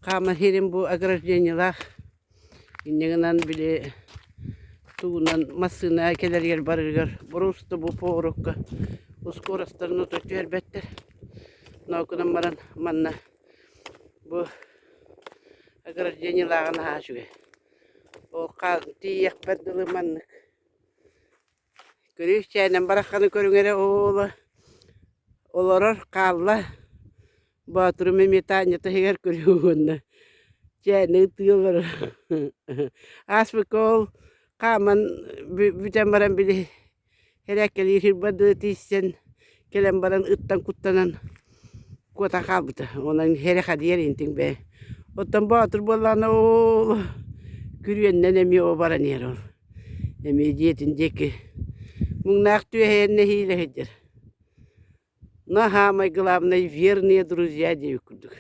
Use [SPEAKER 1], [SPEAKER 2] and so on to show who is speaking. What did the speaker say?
[SPEAKER 1] Хаамар сирим бу ограждениелаах. Инньэ гынан били тугунан массыына кэлэригэр барарыгар просто бу поворокка ускуорастарын ото түһэрбэттэр. Ноокунан баран манна бу ограждениелааҕа наһаа үчүгэй. Ол тиийиэхпэр дылы маннык Көрүс-чээнэн барахханы көрүҥ эрэ ооло олорор хаалла Боотурум эмиэ Таня таһыгар көрүө уонна чээнэ ытыы олорор Ааспыкка ол хааман бүтэн баран били Эрээккэлиир ырбардыы тиийсэн кэлэн баран ыттан куттанан куотан хаалбыта. Онон эрэхэдийэр интиҥ бээ. Оттон Боотур буоллаҕына оо күрүөннэн эмиэ о баран иһэр ол. Эмиэ дьиэтин диэки муҥнаах түөһэйэн нэһиилэ сылдьар. Наһаа главное верные друзья диэбит курдук.